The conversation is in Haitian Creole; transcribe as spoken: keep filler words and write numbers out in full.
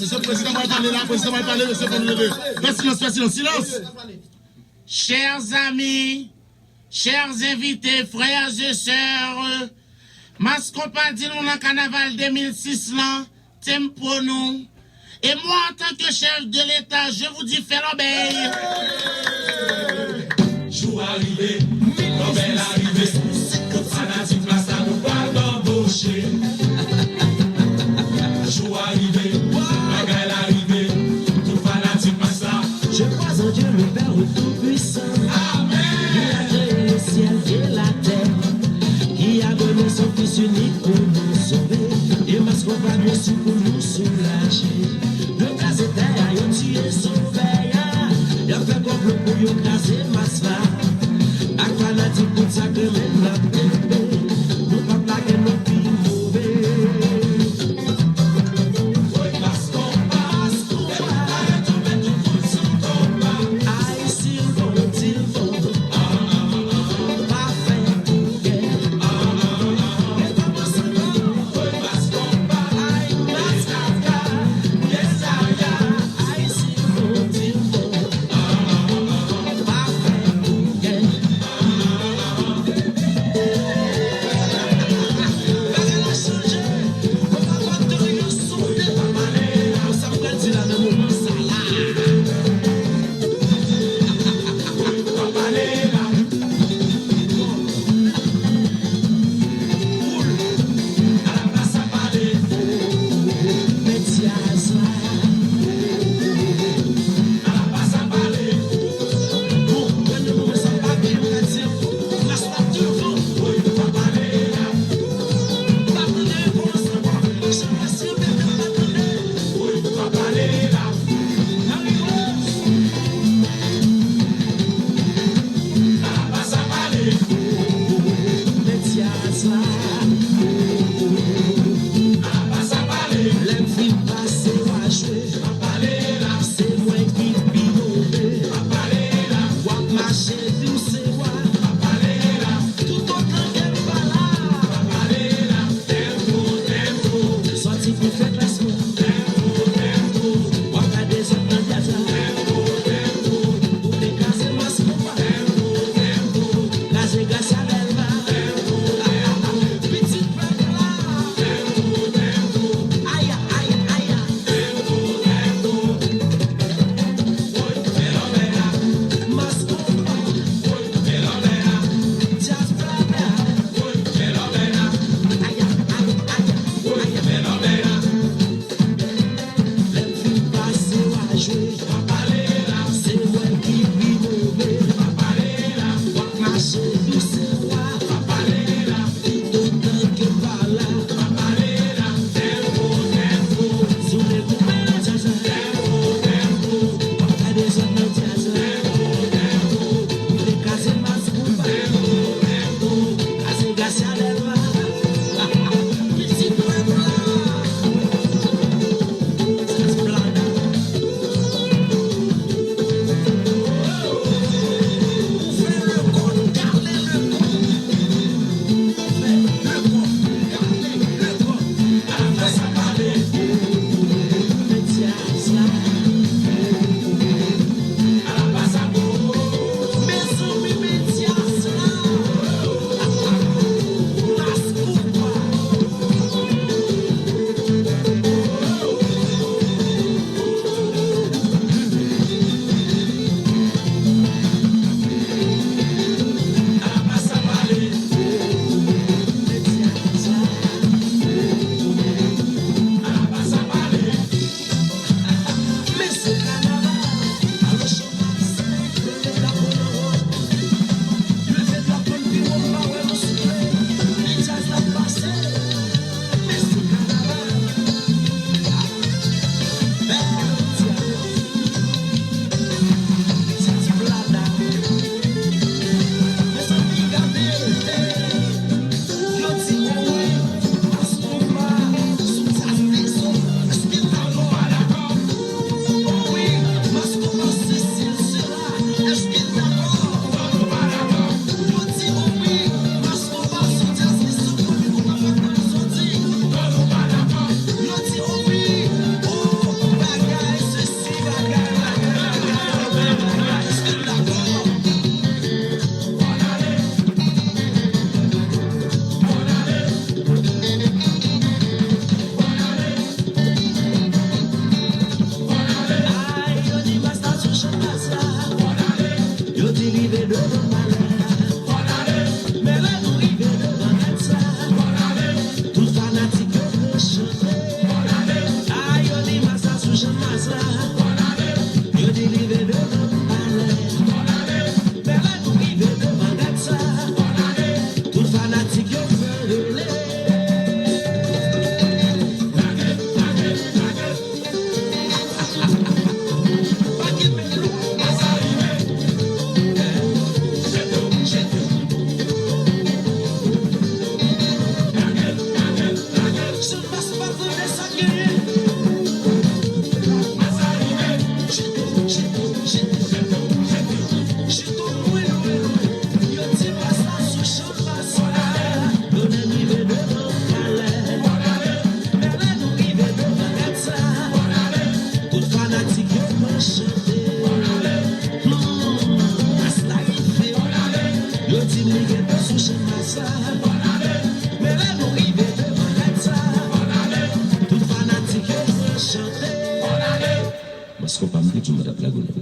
Mesye prezidan pral pale la, prezidan pral pale, mesye fò nou leve. Fè silans, fè silans, silans! Chers amis, chers invités, frères et sœurs, Mass Konpa di nou nan kanaval de mil sis lan, tempo nou. Et moi, en tant que chef de l'État, je vous dis, fè lòbèy. Jou a rive, lòbèy la rive. Tout fanatik Mass la nou pral banboche. Jou a rive, bagay la rive. Tout fanatik Mass la. Je crois en Dieu, le Père Tout-Puissant, qui a créé le ciel et la terre, qui a donné son Fils unique pour nous sauver. E Mass Konpa vyen sou pou nou soulaje. Yo kraze tè a, yo tiye sovè a. Y ap fè konplo pou yo kraze Mass la. Ak fanatik tout sa k renmen n ap kenbe. Nou p ap lage non pi move. Woy Mass Konpa, Mass Konpa, lè nou pare tonbe tout moun sou konpa. Ay si l bon, di l bon. Pa fè pou kè. Rekòmanse ankò. Woy Mass Konpa, ay Mass Konpa, Yesaya, ay si l bon, di l bon. Pa fè pou kè. Bagay la chanje. Konpa Factory yo sote pa pale. Sa m pral di la nan moman sa la. Pa pale la. Koul. Ala pa sa pale. Men djaz la. Ala pa sa pale. Bon, mwen nan moman sa pa byen, mwen ka di, Mass la devan. Woy, pa pale la. Pa tande, rekòmanse ankò. Jan Mass yo te fè, pa tande. Woy, pa pale la. Nan rive. Ala pa sa pale. Men djaz la. Ala pa sa pale. Lè m fin pase, w a jwe. Se mwen ki pi move. W ap mache di w se wa. Toutotan ke m pa la. Sòti pou fè klasman. W ap gade zòt nan djaz la. Ou te kraze Mass Konpa. Kraze Gracia Delva. Pitit pèp la. Aya, aya, aya. Mass Konpa. Djaz Blada. Aya, aya, aya, aya. Lè m fin pase, w a jwe. Se mwen ki pi move. W ap mache dous, se wa. Toutotan ke m pa la. Sou le koupe nan djaz la. W ap gade zòt nan djaz la. Ou te kraze Mass Konpa. Kraze Gracia Delva. Pitit pèp la. Djaz Blada. Rive devan palè. Men lè nou rive devan gad sa, tout fanatik yo pran chante. Ay, yo di Massa sou chanm Massa. Yo di rive devan palè. Men lè nou rive devan gad sa, tout fanatik yo fè rele. Yo di Massa sou chanm Massa. Yo menm rive devan palè. Men lè nou rive devan gad sa, tout fanatik yo pran chante. Hmm, Massa rive. Yo di m li gentan sou chanm Massa. Men lè nou rive devan gad sa, tout fanatik yo pran chante. Mas konpa m te di w mwen t ap lage w nan